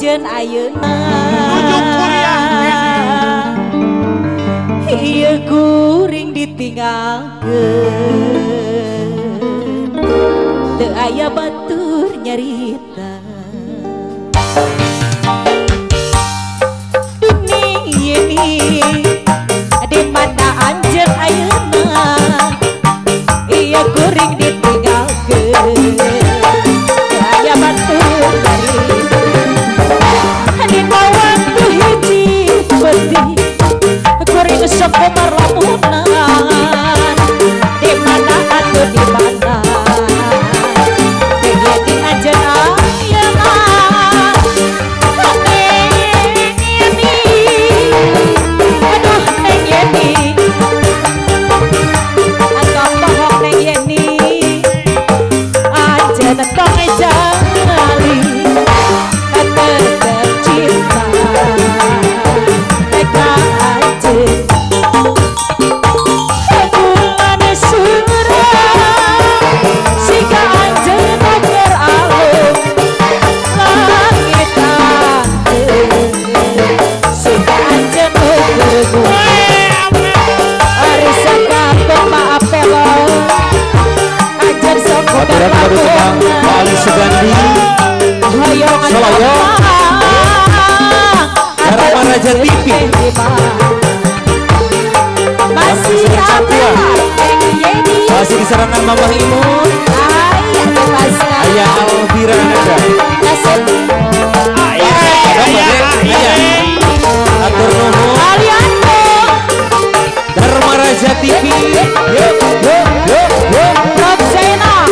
anjeun ayeuna Nuju kuliah ieu kuring ditinggalkeun teu aya batur nyarita dunia ini di mana anjeun ayeuna ieu kuring ditinggalkeun teu aya batur nyarita dina waktu hiji peuting kuring sok kobar lamunan di mana atuh di mana di anjeun ayeuna Neng Yeni aduh Neng Yeni atau bohong Neng Yeni anjeun tong jali tetep cinta ka anjeun bulan surah siga anjeun keur alum langitan siga anjeun keur ari sakapeng maapelo anjeun sok Aturan baru tebang Pak Ali Sugandi hoyong Soloyo Dharma Raja TV masih apa masih di serangan Mamah Imun Ayah Alvira Nada Atur nuhun Dharma Raja TV yuk yuk yuk yuk Roxena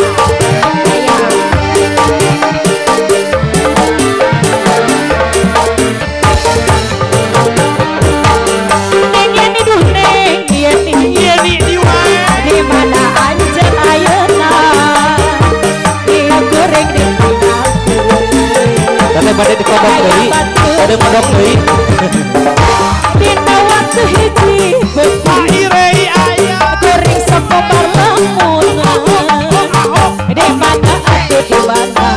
Neng Yeni duh Neng Yeni Yeni di wae di mana anjeun ayeuna ieu kuring ditinggalkeun Teteh bade dikodok deui bade kodok deui dina waktu hiji peuting Irei aya kuring sok kobar lamunan di mana atuh di mana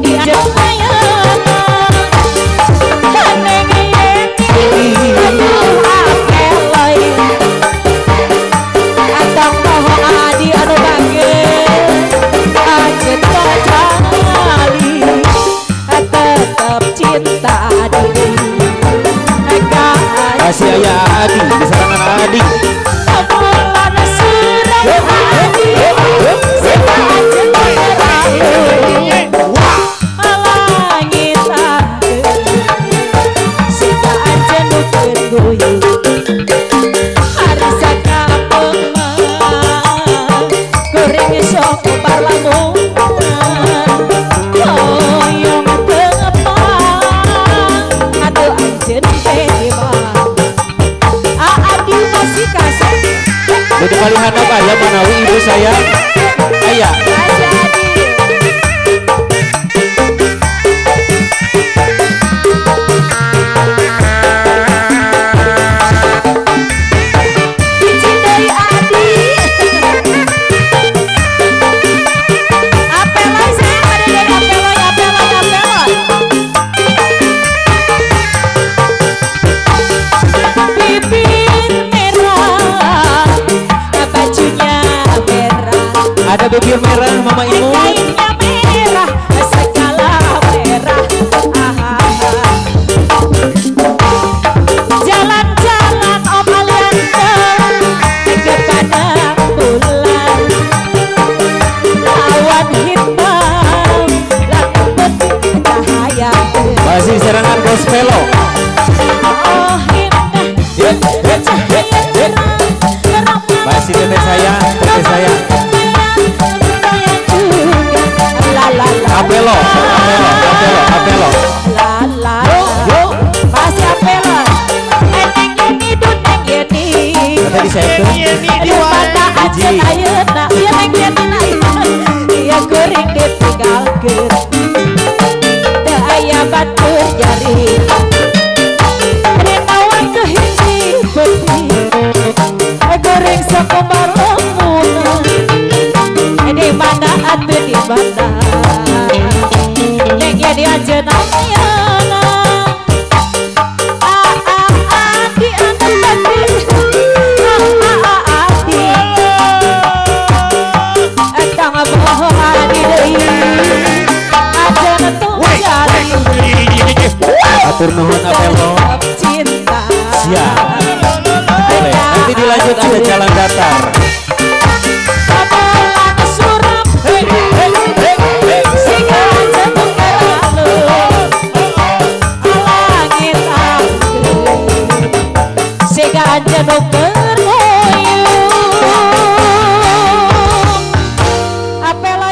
di anjeun ayeuna Neng Yeni aduh apeloy atang bohong adi anu bager anjeun tong jali tetep cinta adi ka Masih Ayah Adi di serangan Adi bulan surah adi siga anjeun keur alum langitan siga anjeun nu keur guyu ari sakapeng mah kuring sok kobar lamunan hoyong tepang atuh anjeun teh di mana Adi masih kasih Di paling handap aya manawi ibu saya aya Masih Adi Izin dari Adi Apeloy saya pada dari apeloy apeloy apeloy bibir merah bajunya merah ada bibir merah Mama Imun kainnya merah segala merah jalan-jalan Om Alianto ke padang bulan lawan hitam lembut cahaya masih serangan Gospelo oh indah yuk yuk yuk yuk masih teteh saya Apelo apelo apelo apelo la la yo masih apelo Neng Yeni duh Neng Yeni tadi saya Neng Yeni di di wae mana anjeun ayeuna ieu Neng Yeni ieu kuring ditinggalkeun teu aya batur nyarita dina waktu hiji peuting kuring sok kobar lamunan di mana atuh di mana Neng Yeni Hatur nuhun Apelo. Cinta. Siap. Boleh. Nanti dilanjut ada jalan datar.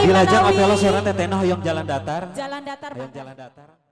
Dilajeng Apelo suara teteh hoyong jalan datar. Jalan datar. Hoyong jalan datar.